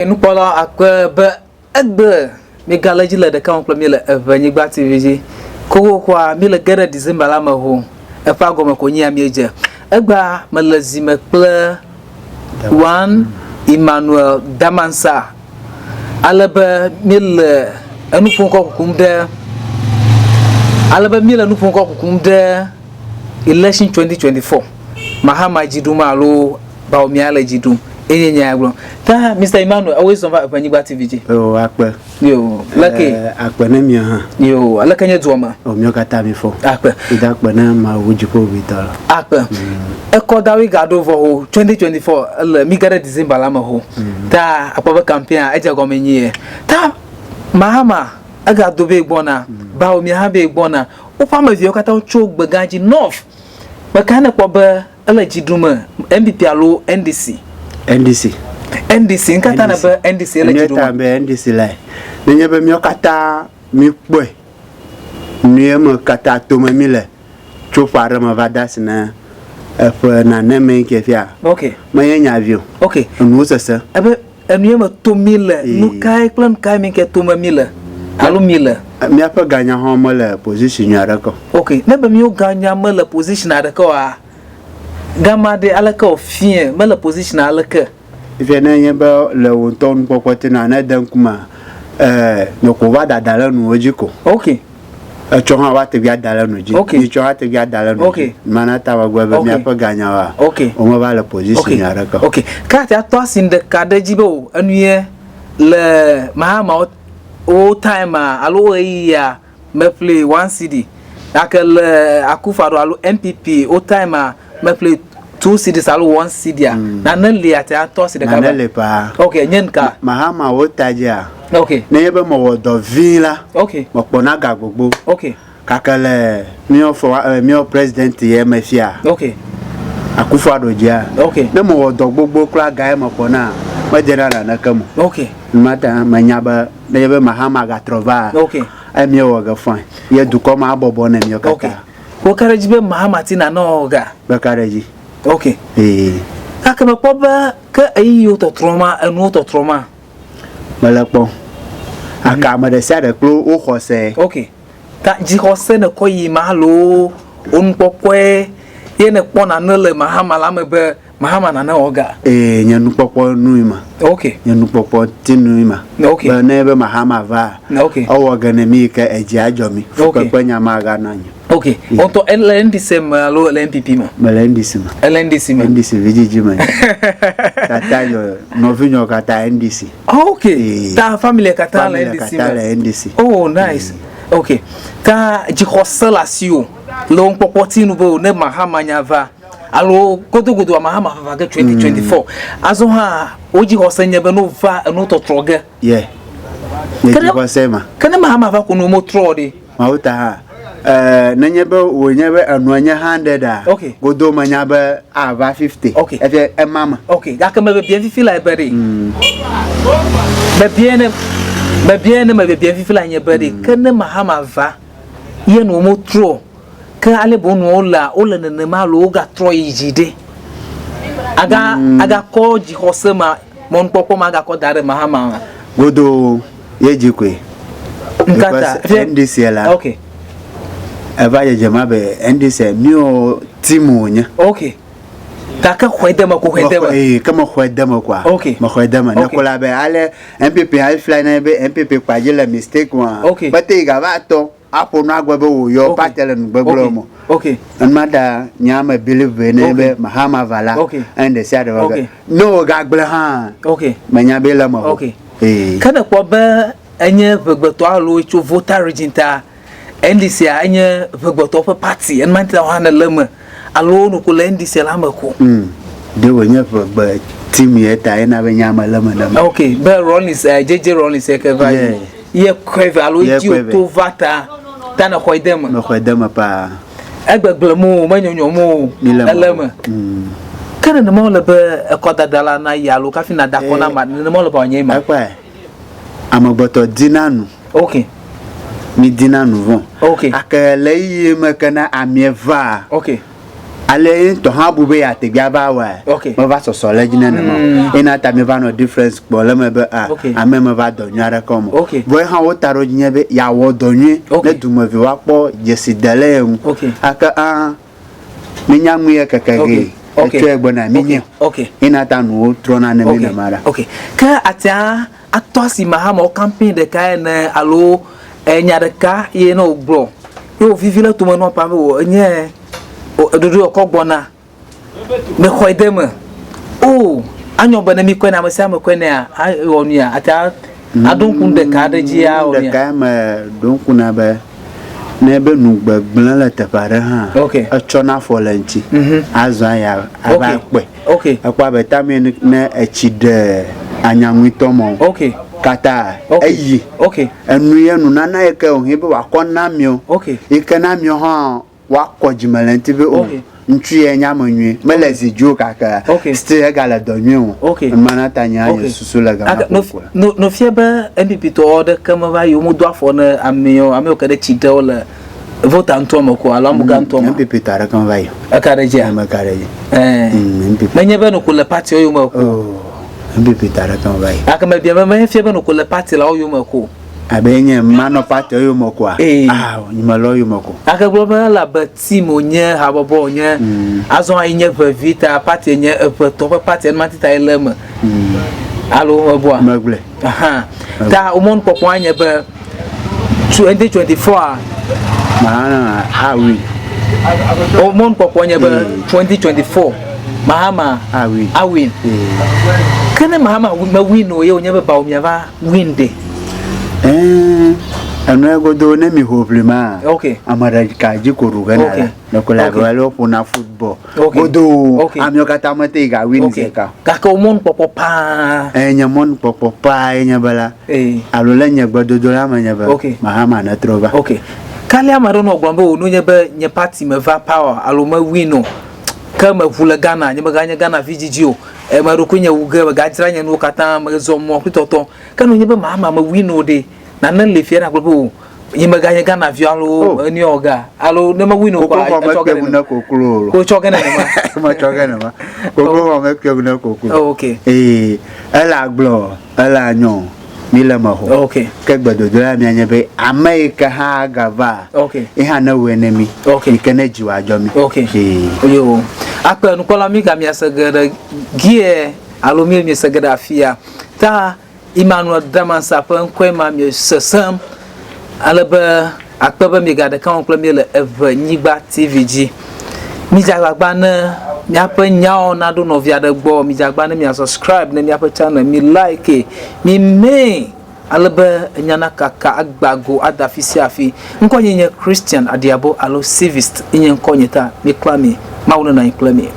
Nukpɔlawo akpe be egbe míegale edzi le ɖeka wɔm kple mí le Eʋenyigba TV dzi. Xoxoxoa, míele ge ɖe December la me ho. Eƒea gɔme ko nyea míedze. Egbea mele zime kple One Emmanuel Damansa ale be míele enu ƒom kɔ kukum ɖe ale be míele nu ƒom kɔ kukum ɖe election 2024 Mahama dzi ɖum alo Bawumia le dzi ɖum eye nye ya gblɔ. Ta Mr. Emmanuel ewoe zɔn va Eʋenyigba TV dzi. Eo akpe. Yo, leke. Eh, akpe ne mia hã. Yo, aleke nye dua me? O míawo katã mi fɔ. Akpe. Ida akpe ne Mawu dziƒoʋĩtɔ la. Akpe. Mm. Ekɔ dawi gaɖo vɔ ho 2024 ele mi ge ɖe December la me ho. Mm. Ta akpɔ be campaign edze gɔme nyuie. Ta Mahama egado be gbɔna, mm. Bawumia hã be gbɔna. Woƒe ame viwo katã tso gbegã dzi North. Meka ne kpɔ be Ele dzi ɖum me NPP alo NDC? NDC. NDC nkata ne be NDC ele dzi ɖum. be NDC lae. Nenye be míawo katã míkpɔe nue me katã tome mí le tso ƒe aɖe me va de asi na eƒe nane me ke fia. Ok. Menye nya vi o. Ok. Enuwo sese. Ebe Enue me tom mí le, nukae kple nukae mi ke tome mí le alo mí le? Míaƒe ganya hã mele position nyui aɖeke o. Ok, ne be míwo ganya mele position aɖeke oa, gama ɖe aleke wòfiẽ mele position aleke? Fifia ne nye be le wò ŋutɔ nukpɔkpɔ te na ne ede ŋkumea, eh, ɖeko wova dada ɖe nuwo dzi ko. Ok. Etsɔ hã woate ŋu ada ɖe nu dzi. Ok. Nyitsɔ hã ate ŋu ada ɖe nu dzi. Ok. Mana ta megbe be Ok. míaƒe ganyawoa, Ok. womeva le position Ok. nyui aɖeke o. Ok. Ke ate atɔ asi ɖeka ɖe edzi be o enue le Mahama wo wo time a alo wo ɣeyiɣia meƒli one cedi gake le Akufo-Addo alo NPP wo time a meƒli two cedis alo one cedia nane li ate atɔ asi ɖeka Nane li paa. Ok, nye nuka? Mahama wo ta dzia, Ok. nenye be mewɔ dɔ vi la, Ok. mekpɔna ga gbogbo. Ok. Gake le míawo fɔ eh, míawo president ye me fia. Ok. Akufo-Addo dzia. Ok. Ne mewɔ dɔ gbogbo kura ga ye mekpɔna, medzena naneke me. Ok. Mata menya be nenye be Mahama gatrɔ va, Ok. emiewɔ ge fine. Ye dukɔ ma abɔbɔ ne míawo katã. Ok. Woka ɖe edzi be Mahamati nanɔ ga. Meka ɖe edzi. Ok. Ee. Gake mekpɔ be ke ɣeyiɣiwo tɔtrɔ ma, enuwo tɔtrɔ ma. Mele kpɔm. Aka ame ɖe sia ɖe kple wo xɔse. Ok. Ta dzixɔse nèkɔ yi ma alo wò nukpɔkpɔe ye nèkpɔ nane le Mahama la me be Mahama nane wɔ ga? Ee, nye nukpɔkpɔ nui ma. Ok. Nye nukpɔkpɔ ti nui ma. Ok. Be ne be Mahama va, Ok. ewɔ ge ne mi yi ke edzi adzɔ mi. Ok. Fukpekpe nya maganɔ anyi o. Ok. Wò ŋutɔ ele NDC me alo ele NPP me? Mele NDC me. Ele NDC me. NDC vidzidzi me. Tata nye nɔvinyewo katã NDC. Ok. Ee. Ta familia katã le Familia NDC katã me. le NDC. Oh, nice. Ok. Ta dzixɔse le asiwò le wò nukpɔkpɔ ti nu be o ne Mahama nya va alo godogodo Mahama vava ge 2024. Azɔ hã wò dzixɔse nye be ne wova enu tɔtrɔ ge. Yeah. Nye dzixɔse ma. Ke ne Mahama va ko nu motrɔ ɖe. Mawu ta hã. Eh, nenye be wònye be enua nye 100 a, Okay. godo menya be ava 50. Okay. Efia ema me. Ok, gake mebebia fifi lae be ɖe. Mebia ne mebia ne mebebia fifi lae nye be ɖe. Ke ne Mahama va ye nuwo motrɔ ke ale be nuwo lea wole nenema alo wogatrɔ yi dzi ɖe. Aga agakɔ dzixɔse ma mɔnukpɔkpɔ ma agakɔ da ɖe Mahama ma. Godoo ye dzi koe. Nkata. Because NDC la. Ok. Eva dzedzem abe NDC míwo team wònye. Ok. Gake xɔe de me ko xɔe de me. Ee, ke mexɔe de me koa. Ok. Mexɔe de me. Ok. Neko la be ale NPP hafi fly na be NPP kpa dzi le mistake wɔa. Ok. Mete yi gava tɔ aƒo nu agbe be wòyɔ Ok. party le nu gbegblẽ Ok. me. Ok. Enuma ta nye ame believe be ne Ok. be Mahama va la, Ok. enu ɖe sia ɖe va Ok. ge. Ne wògagblẽ hã, Ok. menya be ele eme o. Ok. Ee. Ke nèkpɔ be enye ʋegbetɔ alo tso Volta region ta NDC a enye ʋegbetɔ ƒe party enuma ta hã nèle eme alo noko le NDC la me ko. Mm. Ɖe wònye ʋegbe team ye ta yena be nye ame le eme neme. Ok, be Rawlings, eh, JJ Rawlings ye ke va yi. Yeah. Ye kɔe va alo Ye dzi kɔe vɛ. wòto va ta ta nèxɔe de eme. Mexɔe de eme paa. Egbegblẽ mo o, menyɔnyɔ mo o, Mi le eme. ele eme. Mm. Ke nenema wòle be ekɔdada la nayi alo kafi nàda akɔ na Eh. amea, nenema wòle be wòanye ema. Ekpɔe, amegbetɔ dina nu. Ok. Mi dina nu vɔ̃. Ok. Ake le ɣeyiɣi me ke ne amea vaa, Ok. Ale ye ŋutɔ hã bu be yeate gbe ava wɔe. Ok. Meva sɔsɔ le edzi nenema o. Ena ta míeva nɔ difference kpɔ le eme be ah, Ok. ame meva dɔ nyui aɖeke wɔm o. Ok. Vɔ ye hã wo taɖodzi nye be yeawɔ dɔ nyui Ok. ne dumeviwo akpɔ dzeside le ye ŋu. Ok. Gake ah, mínya nu ye keke Ok. ɣee. Ok. Etsɔe gbɔna mínyɛ. Ok. Ena ta nuwo trɔna ne mí Ok. nenema ɖa. Ok. Ke atia atɔ asi Mahama wo campaign ɖeka ene alo enya ɖeka ye ne wògblɔ ye wòvivi le tome nɔ pa be wò enye ɖoɖo yɔkɔ gbɔna mexɔe de eme o anyɔ be ne mi kɔe na ame sia ame kɔe nea awɔ nuya ate aɖo ŋku nu ɖeka aɖe dzi awɔ nuya. Ɖeka me ɖo ŋku na be ne be nu gbegblẽ le teƒe aɖe hã Ok. etsɔna afɔ le ŋuti Mhm. azɔ aya ava Ok. kpɔe. Ok. Ekpɔ abe tame ne etsi ɖe anyaŋuitɔ mɔ Ok. katã Ok. eyi Ok. enu ye nunana yi ke wòhe be wòakɔ na miwo Ok. yi ke na miwo hã woakɔ dzime le ŋuti be o Ok. ŋutsu ye nye ame nyui mele zi dzi o gake Ok. still egale dɔ nyui wɔm. Ok. Emana ta nye Ok. nye susu le gama Ake no kokoko. no no fia be NPP tɔwo ɖeke meva yi womedo afɔ ne amewo amewo ke ɖe tsi ɖewo le Volta ŋutɔ me ko alo Amuga ŋutɔ me. NPP tɔ aɖeke meva yi o. Eka ɖe dzia? Meka ɖe dzi. Ɛɛ. NPP. Menye be noko le party wo yome ko. Oh, NPP tɔ aɖeke meva yi o. Gake mebia be menye fia be noko le party la wo yome ko. Abe nye manɔ party wo yome koa? Ee. Ah, nye melɔ wo yome ko. Gake gblɔ be ele abe team wònye, habɔbɔ wònye, azɔ hã nye ʋevi ta party nye eʋetɔ ƒe party enumati ta ye le eme. Alo mebua? Megblɔe. Aha. Ta wo mɔnukpɔkpɔ anye be 2024 Mahama awin. Wo mɔnukpɔkpɔ nye be 2024 Mahama awin. Awin. Ke ne Mahama mewin o ye wònye be Bawumia va win ɖe? Ɛɛ, enu godo ne mi ho ʋli ma. Ok. Ame ɖeka dzi ko ɖu ge na la. Ɖeko le abe ale woƒona football. Ok. Godoo. Ok. Amewo katã mete yi ga win Ok. zi ɖeka o. Gake wo mɔnukpɔkpɔ paa. Eye nye mɔnukpɔkpɔ paa ye nye be la. Ee. Alo le nye gbedodo la me nye be. Ok. Mahama netrɔ va. Ok. Kalia ame aɖewo nɔ gblɔm be wò nu nye be nye party me va power alo me win o. Ke meʋu le Ghana, nye meganye Ghana vi dzidzi o. Eme ɖokui nye wu ge, megadzra nye nuwo katã, mezɔ mɔ kple tɔtɔ. Ke nu nye be Mahama me win o ɖe, nane li fia nagblɔ be o nye meganye Ghana vi alo Oh. enu yɔ ga alo ne me win o Koklo kɔa xɔ etsɔ ge mekpe ŋu nenema. ne koklo o. Ko tsɔ ge nenema. Metsɔ ge nenema. Koklo xɔ mekpe ŋu ne koklo. Oh, ok. Ee, ele agblɔ, ele anyɔ, mi le me xɔ. Ok. Ke gbedodo la mia nye be ame yi ke hã agava, Ok. ye hã ne wɔe ne mi. Ok. Yi ke ne dzi wòadzɔ mi. Ok. Ee. Yo. Akpe nukpɔla mi ga mia se ge ɖe gie alo mi mi se ge ɖe afia. Ta Emmanuel Damansa ƒe ŋkɔe ma mi sesem ale be akpe be mi ga ɖeka wɔm kple mi le Eʋe Nyigba TV dzi. Mi dze agbagba ne miaƒe nyawo naɖo nɔvi aɖe gbɔ, mi dze agbagba ne mia subscribe ne miaƒe channel, mi like, mi mee ale be enya nakaka agba go ada afi sia afi. Ŋkɔnye nye Christian Adiabo alo Civist nye ŋkɔnye ta mi kla mi. Mawu nenɔ anyi kple mi.